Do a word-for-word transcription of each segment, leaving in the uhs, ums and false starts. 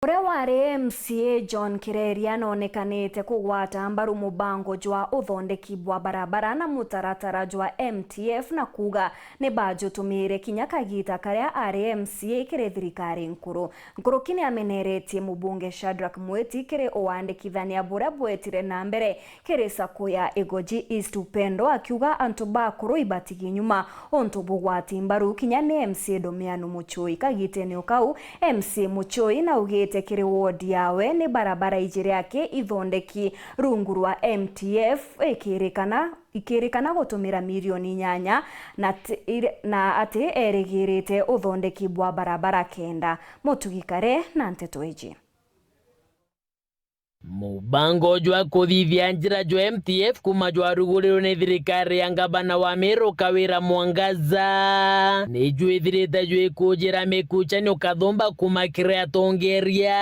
Uria wari M C A John Kireria noonekanite kugwata mbaru mubango jwa uthondeki bwa barabara na mutaratara jwa M T F na kuuga ni bajutumiire kinya kagiita karia ari M C A kiri thirikari nkuru. Nkuruki ni ameneretie mubunge Shadrack Mwiti kiri uandikithania buria bwetire na mbere kiri sacco ya Igoji East Upendo, akiuga antu bakuru ibatigi nyuma untu bugwati mbaru kinya ni M C A Domiano Muchoi. Kagitene o kau, M C A Muchoi naugite kiri ward yawe ni barabara ijiri aki ithondeki rungu rwa M T F ikirikana, ikirikana gutumira milioni inyanya na ti-, ire-, na ati erigirite uthondeki bwa barabara kenda. Mutugi Kare na nteto iji. Mubango jwa kuthithia njira jwa M T F kuma jwarugurirwe ni thirikari ya ngavana wa Meru Kawira Mwangaza, ni jwithirite jwikujira mikuchani ukathumba kuma kiri atongeria,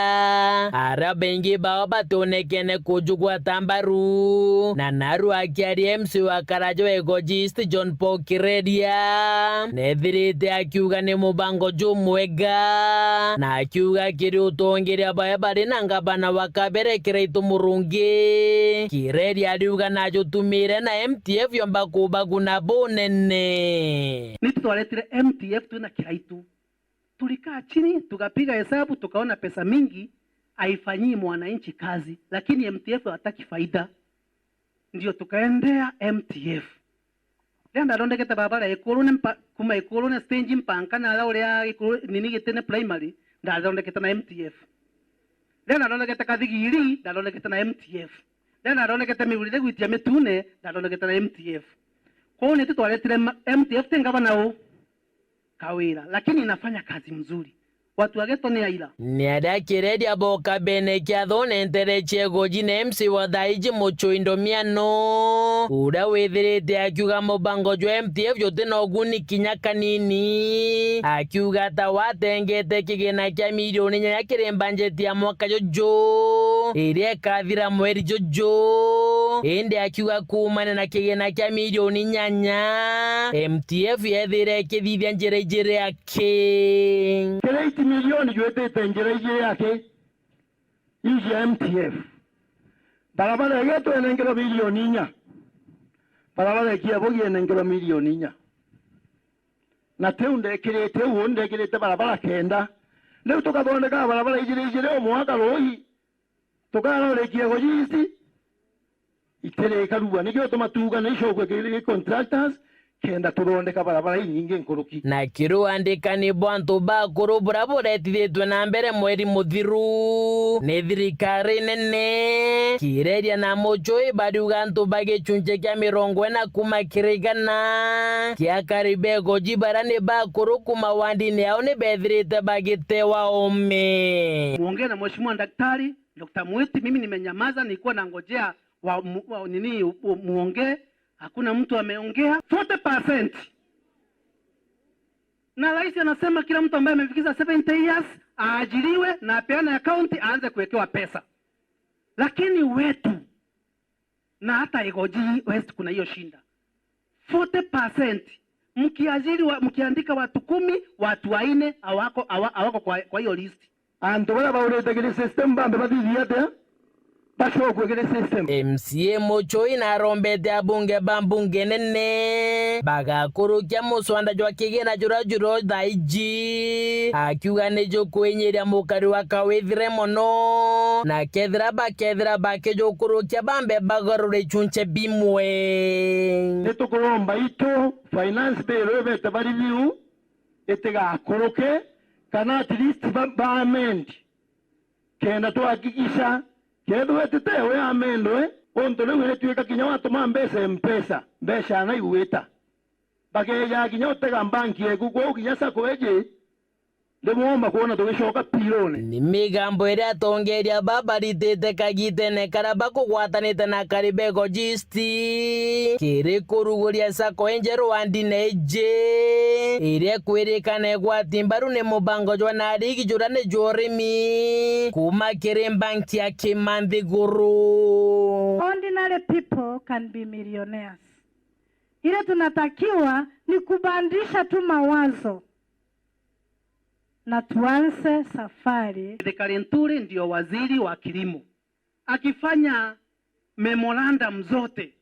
aria baingi bao bationekene kujugwata mbaru. Na naru akiaria M C A wa Karaja wa Igoji East John Paul Kireria, nethirite akiuga ni mubango jumwega, na akiuga kiri utongeria bae bari na ngavana wa kabere Kiraitu Murungi, Kireria ariuga najutumire na M T F yomba kubaguna bunene. Ni twaretire M T F twina Kiraitu. Tulikaa chini, tukapiga hesabu, tukaona pesa mingi haifanyii mwananchi kazi, lakini M T F hataki faida. Ndio tukaendea M T F. Riria ndathondekete barabara ya Ikurune mpa-, kuma Ikurune stage mpanka na aria uria Ikuru-, nini Gitene primary, ndathondekete na M T F. Riria ndathondekete Kathigiri, ndathondekete na M T F. Riria ndathondekete Migurire gwitia Mitune, ndathondekete na M T F. Kwou nitu twaretire ma-, M T F ti ngavana u. Kawira, lakini inafanya kazi mzuri. Watu wa ghetto ni aira. Ni aria Kireria boka bene kiathone ntere cia Igoji na M C A wa thaiji Muchoi Ndomiano, uria withirite akiuga mubango jwa M T F juti na uguni kinya kanini, akiuga ta watengete kigina kia milioni inyanya kiri mbanjeti ya mwaka juju, iria ikathira mweri juju, indi akiuga kuumania na kigina kia milioni inyanya, M T F yethire ikithithia njira ijiri aki. Kiri eight milioni jwitite njira ijiri aki, iji ya M T F. Barabara igia twenenkerwa milioni inya. Barabara ikia Ibogi yenenkerwa milioni inya. Na tiu ndekirite uu, ndekirite barabara kenda. Riu tukathondeka barabara ijiri ijiri o mwaka ruuji. Tukarorikia Igoji East, itirika rua. Nikio tuma tuuga ni icokwe kiri contractors, kenda tuthondeka barabara inyingi nkuruki. Na kiri uandikani bwa antu bakuru buria buretithitwe na mbere mweri muthiru ni thirikari nene, Kireria na Muchoi bariuga antu ba gichunchi kia mirongo ina kuma kiri igana kia akari ba Igoji baria ni bakuru kuma wandini yao ni bethirite bagitewa ome. Muongee na Mheshimiwa Daktari Doctor Mwiti, mimi nimenyamaza, nilikuwa nangojea wa, mu-, wa, nini, u-, u-, muongee, hakuna mtu ameongea. Forty percent. Na rais anasema kila mtu ambaye amefikisha seventy years aajiriwe na apeane account aanze kuwekewa pesa. Lakini wetu, na hata Igoji West kuna hiyo shinda. Forty percent. Mkiajiri wa, mkiandika watu kumi, watu waine hawako, hawa-, hawako kwa, kwa hiyo list. Antu baria baurite kiri system bambe bathithie atia? Bacokwe kiri system. M C A Muchoi narombete abunge ba mbunge nene bagakurukia muswanda jwa kigina juria juro thaiji, akiuga ni jukwinyiria mukari wa kawithire mono, na kethira bakethira bakijukurukia bambe bagarure ichunche bimwe. Ni tukuromba itu finance bill ibete ba review itigakuruke, kana at least ba, ba amend. Kenda twahakikisha, kethirwa ititewe amendwe, untu riu iritwika kinya watuma mbeca Mpesa, mbeca na igwita. Bakeeja kinya utega mbanki yeku, kwou kinya sacco iji, ndimwomba kwona tugicoka pilone. Ni migambo iria atongeria ba baritite kagitene karia bakugwatanite na akari ba Igoji East kiri kuruguria sacco injeru wandine iji, iria ikwirikana igwati mbaru ni mubango jwa Narigi juria ni jwa urimi kuma kiri mbanki ya Kimanthi Guru. Ordinary people can be millionaires. Ile tunatakiwa ni kubadilisha tu mawazo. Na tuanze safari. Thikari Nturi ndio waziri wa kilimo, akifanya memorandum zote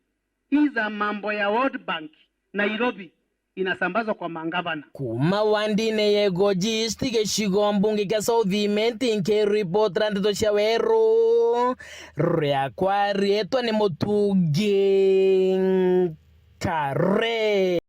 hizi za mambo ya World Bank Nairobi, inasambazwa kwa mangavana. Kuma wandine ya Igoji East, gicigo mbunge kia South Imenti, nkiripotera ndeto cia weru, riakwa riitwa ni Mutungi Nkare.